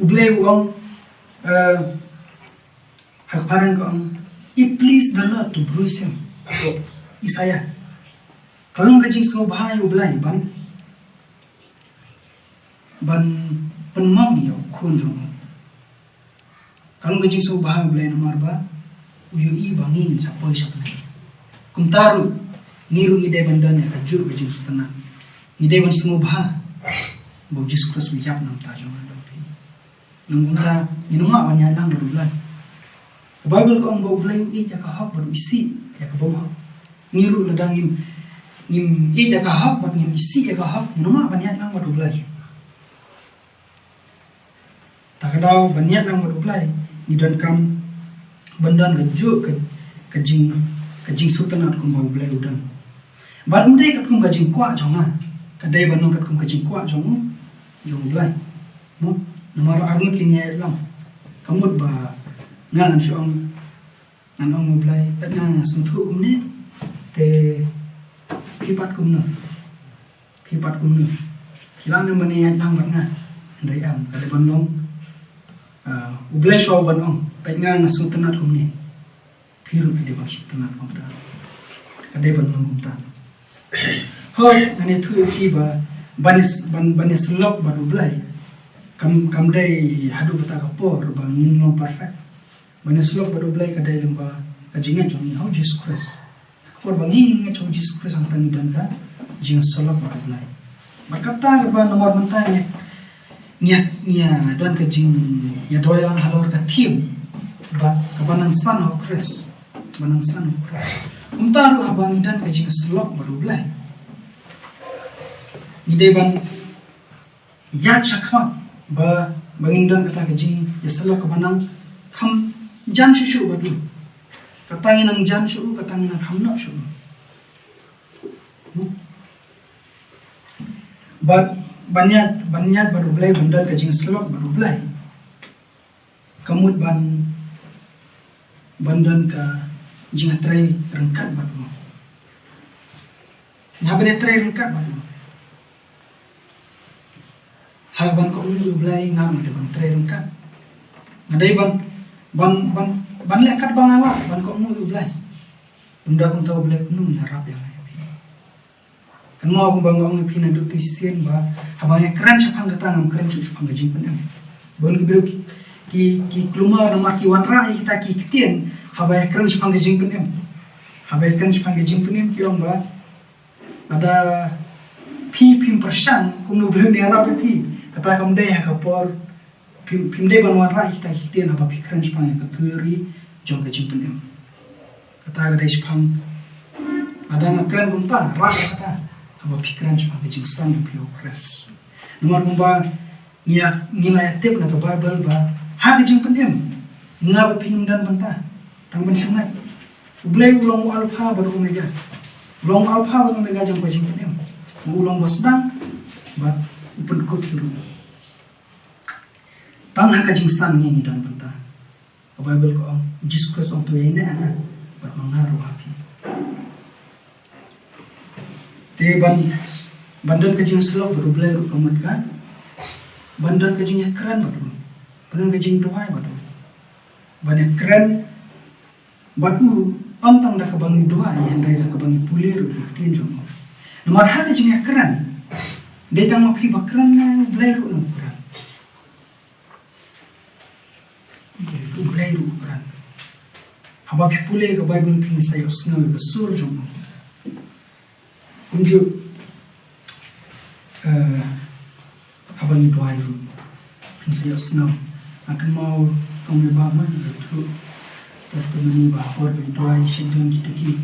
U Blei u ong, eh, ha ka phareng ka ong, it pleased the Lord to bruise him. Isaiah. Ka long ka jingsngewbha ïa U Blei ban, ban pynmong ïa u khun jong u. Ka long ka jingsngewbha ïa U Blei namar ba u ïohi ba ngi ngin sa poi sha pdeng. Kumta ruh ngi ruh ngi dei ban don ïa kajuh ka jingsngewtynnat. Ngi dei ban sngewbha ba U Jisu Khrist u ïap na ka bynta jong nga bad phi. Lym kumta ngin ym lah ban ïaid lang bad U Blei. Ka Baibl ka ong ba U Blei u ïeit ïa ka hok bad u isih ïa ka bymhok. Ngi ruh lada ngim, ngim ïeit ïa ka hok bad ngim isih ïa ka hok, ngin ym lah ban ïaid lang bad U Blei. Ta ka daw ban ïaid lang bad U Blei ngi donkam ban don kajuh ka, ka jing, ka jingsngewtynnat kumba U Blei u don. Bad ym dei katkum ka jingkwah jong nga, ka dei ban long katkum ka jingkwah jong u, jong U Blei. Mo, namar arngut kin ïaid lang. Ka mut ba nga ngan shu ong, ngan ong U Blei, peit nga nga sngewthuh kumne, te phi pat kumno? Phi pat kumno? Phi lah ne ban ïaid lang bad nga? Hynrei em, ka dei ban long, ah, U Blei shuwa u ban ong, peit nga nga sngewtynnat kumne. Phi ruh phi dei ban sngewtynnat kumta. Ka dei ban long kumta. Hooid, ngan ïathuh ïa phi ba ban ïas-, ban, ban ïasyllok bad U Blei kam, kam dei haduh kata ka por ba ngin long perfect. Ban ïasyllok bad U Blei ka dei lyngba ka jingngeit jong ngi ha U Jisu Khrist. Ka por ba ngi ngeit ha U Jisu Khrist hangta ngi don ka jingïasyllok bad U Blei. Bad kata kaba namar mynta ngi, ngi, ngi don ka jingïadei lang halor ka theme ba, kaba nang san ha U Khrist. Ba nang san ha U Khrist. Kumta ruh haba ngi don ka jingïasyllok bad U Blei, ngi dei ban ïaid shakhmat ba, ba ngin don kata ka jingïasyllok kaba nang kham jan shuh shuh bad u. Kata ngin nang jan shuh u, kata ngin nang kham noh shuh u. Bad ban ïaid, ban ïaid bad U Blei, ban don ka jingïasyllok bad U Blei, ka mut ban, ban don ka jingtrei ryngkat bad u. Nga ban ïatrei ryngkat bad u. Haba nga kohnguh ïa U Blei, nga ruh nga dei ban trei ryngkat. Nga dei ban, ban, ban, ban leh katba nga lah ban kohnguh ïa U Blei. Ynda kumta U Blei kumno un ïarap ïa nga ïa phi? Kynmaw kumba nga ong ïa phi naduh shisien ba haba nga kren shaphang kata, ngam kren shuh shaphang ka jingpynim. Bun ki briew ki, ki, ki kulmar namar ki wanrah ïa kita ki ktien, haba nga kren shaphang ka jingpynim. Haba nga kren shaphang ka jingpynim ki ong ba lada phi phim pyrshang kumno U Blei un ïarap ïa phi, kata kam dei ha ka por Phim, phim dei ban wanrah ïa kita ki ktien haba phi kren shaphang ïa ka theory jong ka jingpynim. Kata ka dei shaphang, lada nga kren kumta, rah ïa kata, haba phi kren shaphang ka jingsan jong phi ïa u Khrist. Namar kumba ngi ïa, ngi la ïa tip na ka Baibl ba ha ka jingpynim, nga bad phi ngim don bynta, tang ban shu ngeit. U Blei u long u Alpha bad u Omega. U long u Alpha bad u Omega jong ka jingpynim. U long ba sdang bad u pynkut hi ruh. Tang ha ka jingsan ngi, ngi don bynta. Ka Baibl ka ong, Jisu Khrist u ong, to ïaineh ha nga bad ma nga ruh ha phi. Te ban, ban don ka jingïasyllok bad U Blei ruh ka mut ka ban don ka jingïakren bad u, ban don ka jingduwai bad u. Ban ïakren bad u, ym tang da kaba ngi duwai, hynrei da kaba ngi pule ruh ïa ka ktien jong u. Namar ha ka jingïakren, dei tang ma phi ba kren, U Blei ruh u kren. U Blei ruh u kren. Haba phi pule ka Baibl phin sa ïohsngew ïa ka sur jong u. Kumjuh, eh, haba ngi duwai ruh phin sa ïohsngew. Nga kynmaw kumne ba man ïathuh testimony ba ha por ba ngi duwai shim don kito ki,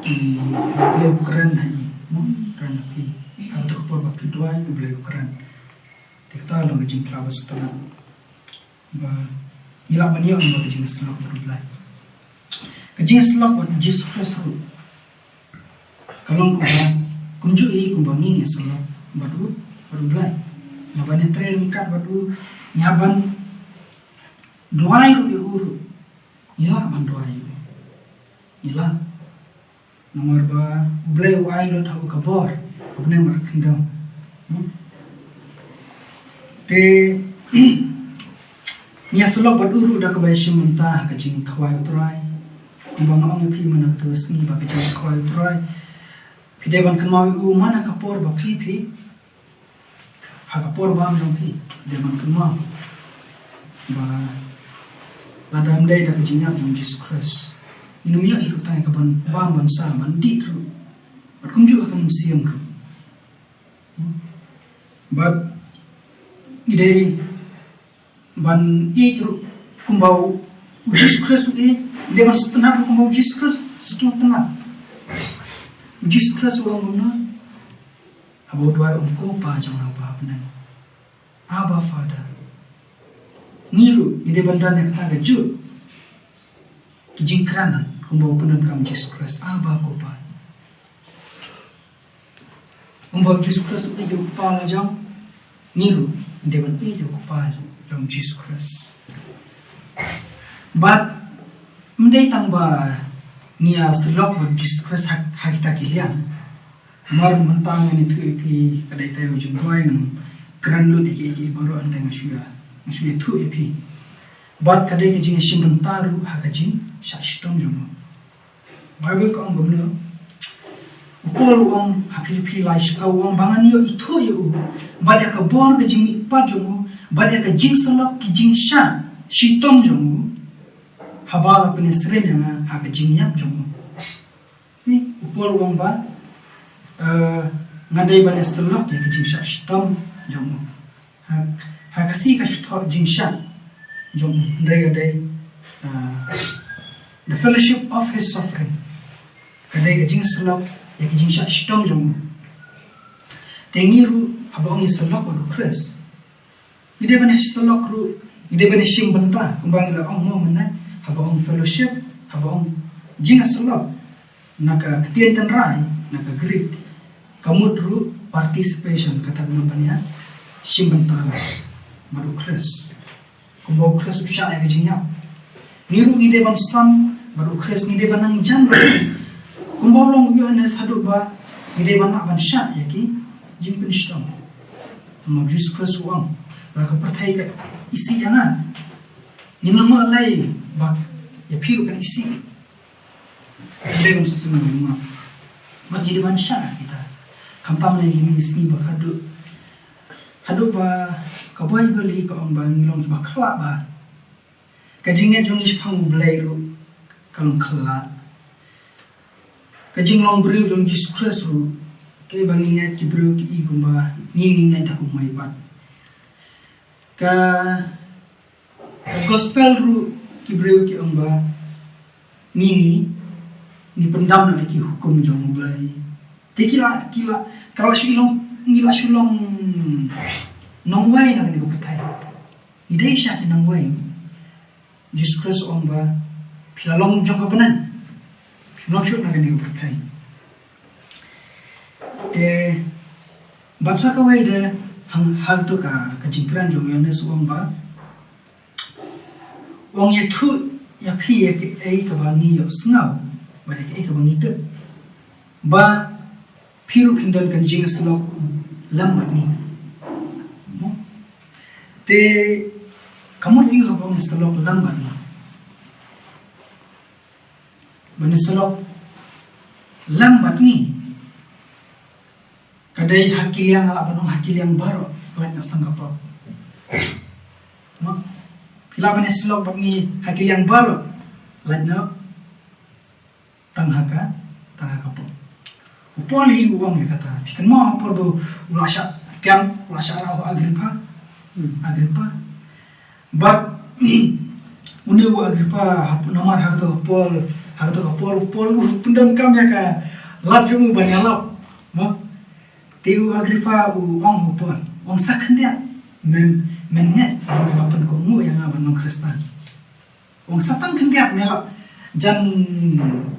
ki, U Blei u kren ha i, mo, kren ha phi. Ha kato ka por ba phi duwai U Blei u kren. Te kata long ka jingpynlong ba sngewtynnat ba ngi lah ban ïoh ba ka jingïasyllok bad U Blei. Ka jingïasyllok bad Jisu Khrist ruh ka long kumba, kumjuh hi kumba ngi ïasyllok bad u, bad U Blei. Ngi hap ban ïatrei ryngkat bad u, ngi hap ban duwai ruh ïa u ruh. Ngi lah ban duwai ïa u. Ngi lah. Namar ba U Blei u ai lut ha u ka bor, ka bneng bad ka khyndew. Hmm? Te ngi ïasyllok bad u ruh da kaba ïashim bynta ha ka jingkhawai U Trai. Kumba nga ong ïa phi mynta ka sngi ba ka jingkhawai U Trai, phi dei ban kynmaw ïa u man ha ka por ba phi, phi ha ka por bam jong phi, dei ban kynmaw ba lada ym dei da ka jingïap jong Jisu Khrist, ngin ym ïoh hi ruh tang ïa ka ban bam, ban sah, ban dih ruh. Bad kumjuh ha ka mynsiem ruh. Bad ngi dei ban ïeit ruh kumba u, u Jisu Khrist u ïeit, ngi dei ban sngewtynnat ruh kumba u Jisu Khrist u sngewtynnat. U Jisu Khrist u ong kumno? Haba u duwai, u ong, Ko Pa jong nga uba ha bneng. Abba Father. Ngi ruh ngi dei ban don ïa kata kajuh ki jingkren kumba u pyndonkam Jisu Khrist, Abba, Ko Pa. Kumba u Jisu Khrist u ïeit ïa u Kpa la jong, ngi ruh ngi dei ban ïeit ïa u Kpa jong Jisu Khrist. Bad ym dei tang ba ngi ïasyllok bad Jisu Khrist ha, ha kita ki liang. Namar mynta ngan ïathuh ïa phi, ka dei tang u jingduwai, ngan kren lut ïa ki, ïa ki baroh, hynrei nga shu ïa, nga shu ïathuh ïa phi. Bad ka dei ka jingïashim bynta ruh ha ka jingshah shitom jong u. Baibl ka ong kumno? U Paul u ong ha Philippi lai shiphew, u ong ba ngan ïoh ithuh ïa u bad ïa ka bor ka jingmihpat jong u bad ïa ka jingsyllok ki jingshah shitom jong u, haba la pynïasyriem ïa nga ha ka jingïap jong u. Ni, u Paul u ong ba, eh, nga dei ban ïasyllok ïa ka jingshah shitom jong u. Ha, ha ka sngi ka shu thoh jingshah jong u, hynrei ka dei, eh, the fellowship of his suffering. Ka dei ka jingsyllok ïa ka jingshah shitom jong u. Te ngi ruh haba ong ïasyllok bad u Khrist, ngi dei ban ïasyllok ruh, ngi dei ban ïashim bynta, kumba ngi la ong mo mynne, haba ong fellowship, haba ong jingïasyllok na ka ktien tynrai, na ka Greek, ka mut ruh participation, kata ka mut ban ïashim bynta bad u Khrist. Kumba u Khrist u shah ïa ka jingïap, ngi ruh ngi dei ban san bad u Khrist, ngi dei ban nang jan bad u. Kumba u ong u Ïohannes, haduh ba ngi dei ban lah ban shah ïa ki jingpynshitom. Namar u Jisu Khrist u ong, lada ka pyrthei ka isih ïa nga, ngin ym lah lei ba ïa phi ruh kan isih. Ngi dei ban sngewthuh bad ngi dei ban shah kita. Khamtam na kine ki sngi ba haduh, haduh ba ka Baibl hi ka ong ba ngi long kiba khlad bha. Ka jingngeit jong ngi shaphang U Blei ruh ka long khlad. Ka jinglong briew jong u Jisu Khrist ruh, kaei ba ngi ngeit ki briew ki i kumba ngi, ngi ngeit da kumwei pat. Ka, ka gospel ruh ki briew ki ong ba ngi ngi ngi pyndam noh ïa ki hukum jong U Blei. Te ki la, ki la, ka la shu long, ngi la shu long nongwei na kane ka pyrthei. Ngi dei sha ki nongwei. Jisu Khrist u ong ba phi la long jong ka bneng. Phi long shuh na kane ka pyrthei. Te bad sa kawei de hang, hangto ka, ka jingkren jong u Ïoannis u ong ba, u ong ïathuh ïa phi ïa kaei kaba ngi ïohsngew bad ïa kaei kaba ngi tip, ba phi ruh phin don ka jingïasyllok lem bad ngi. Te ka mut ïa u haba ong ïasyllok lem bad ngi, ban ïasyllok lem bad ngi. Ka dei ha ki liang, lah ban ong ha ki liang baroh, lait noh sdang ka pop. Mo? Phi lah ban ïasyllok bad ngi ha ki liang baroh, lait noh tang ha ka, tang ha ka pop. U Paul hi u ong ïa kata. Phi kynmaw ha por ba u la shah kem, u la shah rah u Agrippa. Hmm. Agrippa. Bad une u Agrippa, hap-, namar ha kato ka por, ha kato ka por, u Paul u pyndonkam ïa ka lad jong u ban ïalap. Mo? Te u Agrippa u ong ha u Paul, u ong sa khyndiat, men, men ngeit, men la pynkohnguh ïa nga ban long Khristan. U ong sa tang khyndiat, men la jan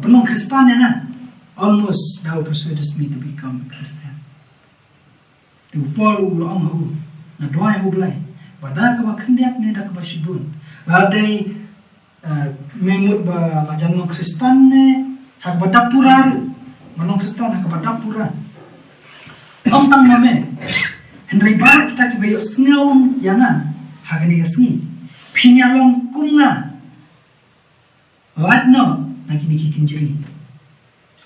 pynlong Khristan ïa nga. Almost thou persuadest me to become a Christian. Te u Paul u la ong ha u, nga duwai ha U Blei ba da kaba khyndiat ne da kaba shibun, la dei, eh, me mut ba la jan long Khristan ne ha kaba dap pura ruh, ban long Khristan ha kaba dap pura. Ym tang ma me, hynrei baroh kita kiba ïohsngew ïa nga ha kane ka sngi, phin ïa long kum nga. Lait noh na kine ki kynjri.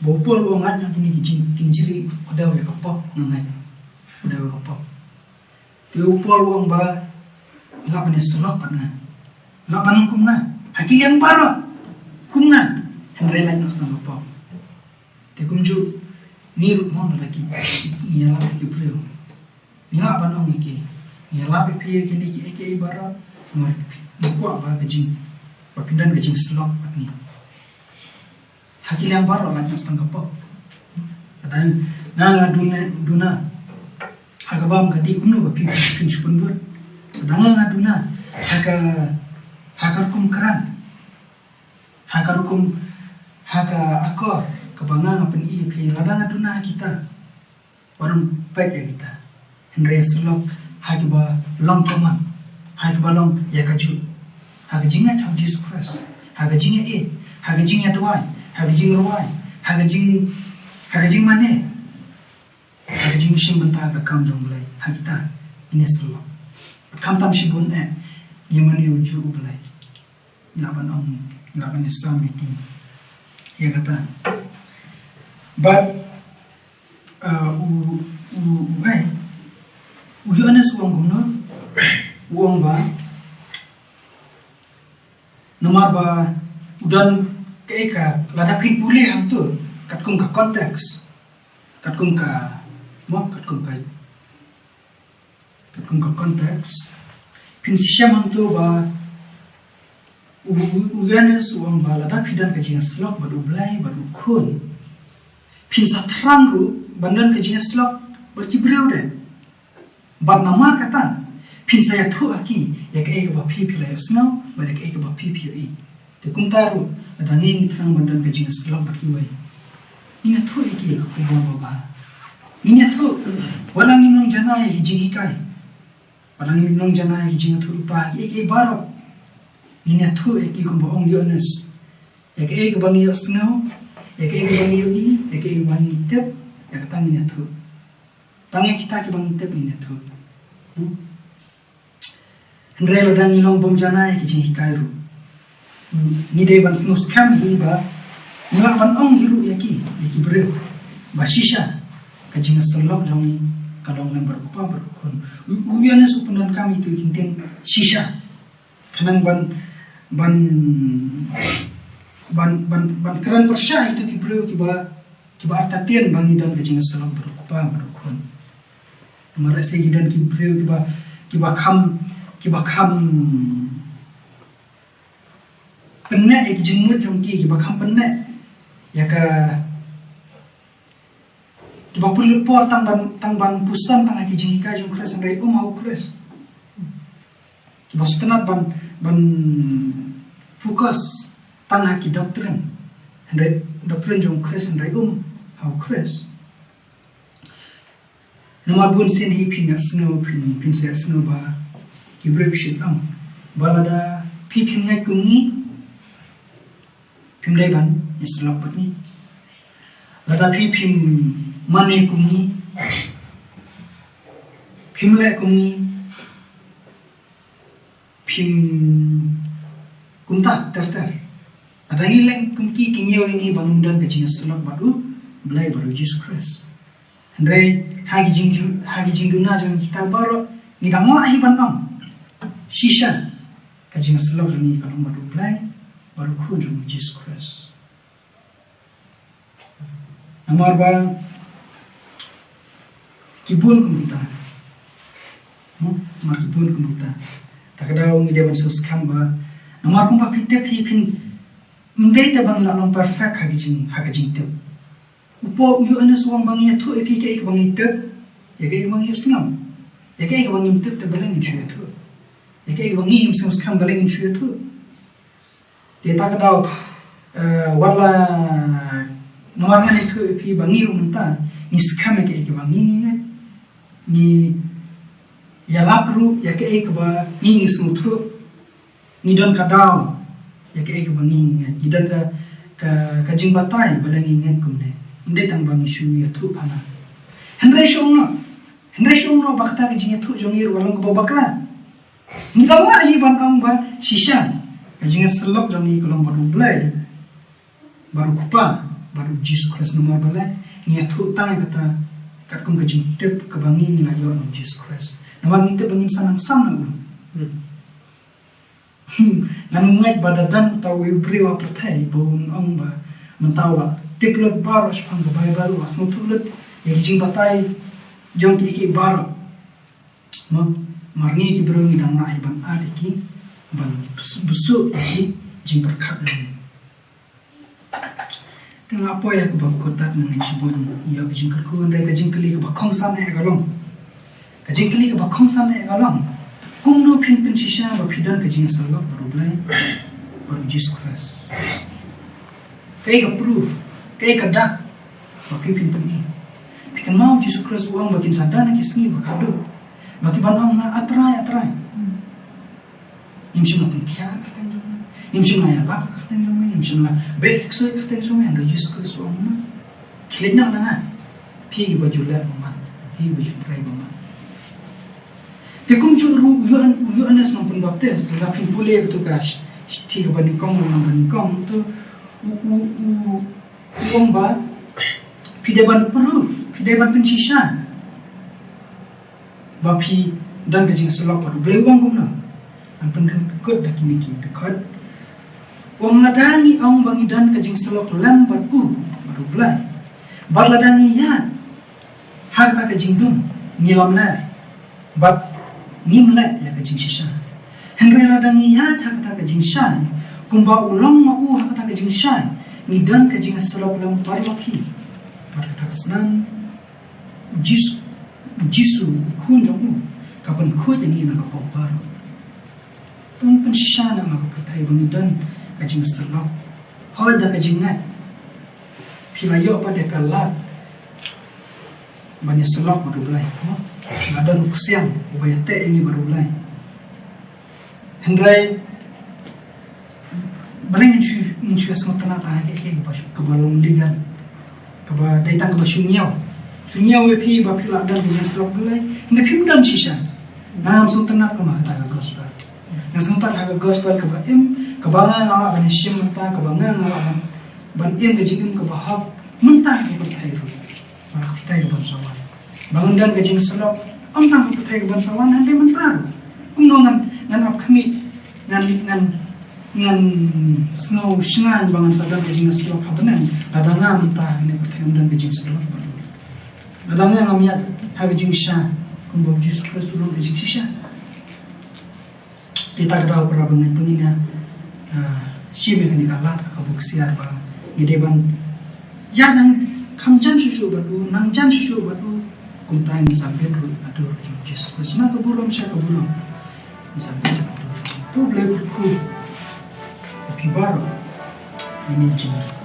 Ba u Paul u ong lait noh kine ki jing-, kynjri, kdew ïa ka pop, nga ngeit. Kdew ïa ka pop. Te u Paul u ong ba lah ban ïasyllok bad nga. Lah ban long kum nga. Ha ki liang baroh kum nga. Hynrei lait noh sdang ka pop. Te kumjuh ngi ruh mo, lada ki, ngi ïalap ïa ki briew, ngi lah ban ong ïa ki, ngi ïalap ïa phi ïa kine kiei kiei baroh, namar ngi kwah ba ka jing, ba phin don ka jingïasyllok bad ngi. Ha ki liang baroh lait noh sdang ka pop. Lada nga, nga duna, duna ha ka bam ka dih, kumno ba phi, phin shu pynbud? Lada nga, nga duna ha ka, ha ka rukom kren, ha ka rukom, ha ka akor kaba nga, nga pyni ïa phi, lada nga duna ha kita, wat ym peit ïa kita. Hynrei ïasyllok ha kiba long common, ha kiba long ïa kajuh, ha ka jingngeit ha u Jisu Khrist, ha ka jingïeit, ha ka jingïaduwai, ha ka jingrwai, ha ka jing, ha ka jingmane, ha ka jingshim bynta ka kam jong U Blei. Ha kita ngin ïasyllok. Khamtam shibun eh, ngin mane ïa ujuh U Blei. Ngi lah ban ong, ngi lah ban ïasam ïa ki, ïa kata. Bad, uh, u, u, u, eh, u Ïoannis u ong kumno, u ong ba, namar ba u don kaei ka, lada phin pule hangto, katkum ka context, katkum ka, mo, katkum ka, katkum ka context, phin shem hangto ba u, u, u Ïoannis u ong ba lada phi don ka jingïasyllok bad U Blei bad U Khun, phin sa thrang ruh ban don ka jingïasyllok bad ki briew de. Bad namar kata, phin sa ïathuh ha ki ïa kaei kaba phi, phi la ïohsngew bad ïa kaei kaba phi, phi ïohi. Te kumta ruh, lada ngi, ngi thrang ban don ka jingïasyllok bad kiwei, ngin ïathuh ïa ki ïa ka khubor babha. Ngin ïathuh, wat la ngim long janai ïa ki jinghikai, wat la ngim long janai ïa ki jingïathuhlypa, kiei kiei baroh, ngin ïathuh ïa ki kumba ong u Ïoannis, ïa kaei kaba ngi ïohsngew, ïa kaei kaba ngi ïohi, ïa kaei kaba ngi tip, ïa kata ngin ïathuh. Tang ïa kita kiba ngi tip ngin ïathuh. Hmm. Hynrei lada ngi long bym janai ïa ki jinghikai ruh, ngi dei ban sngewskhem hi ba ngi lah ban ong hi ruh ïa ki, ïa ki briew, ba shisha ka jingïasyllok jong ngi ka long lem bad U Kpa bad U Khun. U, u Ïoannis u pyndonkam ïa kito ki kyntien shisha, khnang ban, ban, ban, ban, ban kren pyrshah ïa kito ki briew kiba, kiba artatien ba ngi don ka jingïasyllok bad U Kpa bad U Khun. Namar lehse ki don ki briew kiba, kiba kham, kiba kham pynneh ïa ki jingmut jong ki, kiba kham pynneh ïa ka, kiba pynlut por tang ban, tang ban puson tang ha ki jinghikai jong Khrist, hynrei um ha u Khrist. Kiba sngewtynnat ban, ban focus tang ha ki doctrine, hynrei doctrine jong u Khrist, hynrei um ha u Khrist. Namar bun sien hi phin ïa sngew, phin, phin sa ïa sngew ba ki briew phi shu ong ba lada phi phim ngeit kum ngi, phim dei ban ïa syllok bad ngi. Lada phi phim mane kum ngi, phim leh kum ngi, phim kumta ter ter. Lada ngi leh kum ki, ki ñiew ïa ngi ba ngim don ka jingïasyllok bad u Blei bad u Jisu Khrist. Hynrei ha ki jingju-, ha ki jingduna jong kita baroh ngi dang lah hi ban ong, shisha ka jingïasyllok jong ngi ka long bad u Blei bad u Khun jong u Jisu Khrist. Namar ba ki bun kum kita. Hmm? Namar ki bun kum kita. Ta ka daw ngi dei ban sngewskhem ba namar kumba phi tip hi, phin ym dei te ba ngi la long perfect ha ka jing, ha ka jingtip. U Paul, u Ïoannis u ong ba ngi ïathuh ïa kaei kaei kaba ngi tip, ïa kaei kaba ngi sngewsih, ïa kaei kaba ngim tip te balei ngin shu ïathuh, ïa kaei kaba ngim sngewskhem balei ngin shu ïathuh. Te ta ka daw, eh, wat la namar ngan ïathuh ïa phi ba ngi ruh mynta ngi skhem ïa kaei kaba ngi ngeit, ngi ïalap ruh ïa kaei kaba ngi, ngi sngewthuh. Ngi don ka daw ïa kaei kaba ngi ngeit, ngi don ka, ka, ka jingbatai ba lada ngi ngeit kumne, ym dei tang ba ngi shu ïathuh khana. Hynrei shu ong noh, hynrei shu ong noh ba kata ka jingïathuh jong ngi ruh ka long kaba bakla. Ngi dang lah hi ban ong ba shisha ka jingïasyllok jong ngi ka long bad u Blei, bad u Kpa, bad u Jisu Khrist. Namar balei? Ngi ïathuh tang ïa kata katkum ka jingtip kaba ngi, ngi la ïoh na u Jisu Khrist. Namar ngi tip ba ngin sa nang sam na u. Hmm. Hmm, ngan ym ngeit ba da don uta uwei u briew ha pyrthei ba un ong ba mynta u la tip lut baroh shaphang ka Baibl, u la sngewthuh lut ïa ki jingbatai jong kiei kiei baroh. Mo, mar ngi ki briew ngi dang lah hi ban ïada ki, ban bes-, besuh ïa ki jingpyrkhat jong ngi. Te nga poi ïa kaba kut tat, ngin shu bun ïa ka jingkyrkhu, hynrei ka jingkylli kaba kongsan eh ka long. Ka jingkylli kaba kongsan eh ka long, kumno phin pynshisha ba phi don ka jingïasyllok bad u Blei bad u Jisu Khrist? Kaei ka proof, kaei ka dak ba phi, phin pyni? Phi kynmaw u Jisu Khrist u ong ba kin sa don ki sngi ba khadduh ba ki ban ong na nga, A Trai, A Trai. Ngim shym la pynkhiah ha ka kyrteng jong me, ngim shym la ïalap ha ka kyrteng jong me, ngim shym la beh ki ksuid ha ka kyrteng jong me. Hynrei u Jisu Khrist u ong, khie leit noh na nga, phi kiba ju leh bymman, phi kiba ju trei bymman. Te kumjuh ruh u Ïoan-, u Ïoannis Nongpynbaptis, lada phin pule kato ka sh-, shithi kaba nyngkong, lynnong ba nyngkong, to u, u, u, u ong ba phi dei ban proof, phi dei ban pynshisha ba phi don ka jingïasyllok bad u Blei. U ong kumno? Ngan pynkut da kine ki dkhot. U ong, lada ngi ong ba ngi don ka jingïasyllok lem bad u, bad u Blei, bad lada ngi ïaid ha kata ka jingdum, ngi lamler bad ngim leh ïa ka jingshisha. Hynrei lada ngi ïaid ha kata ka jingshai kumba u long ma u ha kata ka jingshai, ngi don ka jingïasyllok lem bad u, bad kata ka snam u Jis-, u Jisu, u Khun jong u, ka pynkhuid ïa ngi na ka pop baroh. To ngin pynshisha na ka pyrthei ba ngi don ka jingïasyllok. Hooid, da ka jingngeit phi la ïoh pat da ka lad ban ïasyllok bad u Blei, mo? La don u ksiang uba ïateh ïa ngi bad u Blei. Hynrei balei ngin shu, ngin shu ïasngewtynnat ha kaei kaei kaba, kaba long legal, kaba dei tang kaba shu ñiew, shu ñiew ïa phi ba phi la don ka jingïasyllok bad u Blei, hynrei phim don shisha? Ngam sngewtynnat kum ha kata ka gospel. Nga sngewtynnat ha ka gospel kaba im, kaba nga nga lah ban ïashim mynta, kaba nga nga lah ban, ban im ka jingim kaba hok mynta ha ka pyrthei ruh, ha ka pyrthei kaban sa wan. Ba ngan don ka jingïasyllok ym tang ha ka pyrthei kaban sa wan, hynrei mynta ruh. Kumno ngan, ngan ap khmih, ngan, ngan, ngan sngew shngaiñ ba ngan sa don ka jingïasyllok ha bneng, lada nga mynta ha kane ka pyrthei ngam don ka jingïasyllok bad u? Lada nga ngam ïaid ha ka jingshisha kumba u Jisu Khrist u long ka jingshisha? Kita ka daw para bangeit, to ngin ïa, ah, shim ïa kane ka lad ka buk siar ba ngi dei ban ïa nang kham jan shuh shuh bad u, nang jan shuh shuh bad u, kumta ngin sa bit ruh ïa ka dur jong u Jisu Khrist na ka burom sha ka burom. Ngin sa bit ïa ka dur jong u. To Blei u kyrkhu ïa phi baroh. Amen.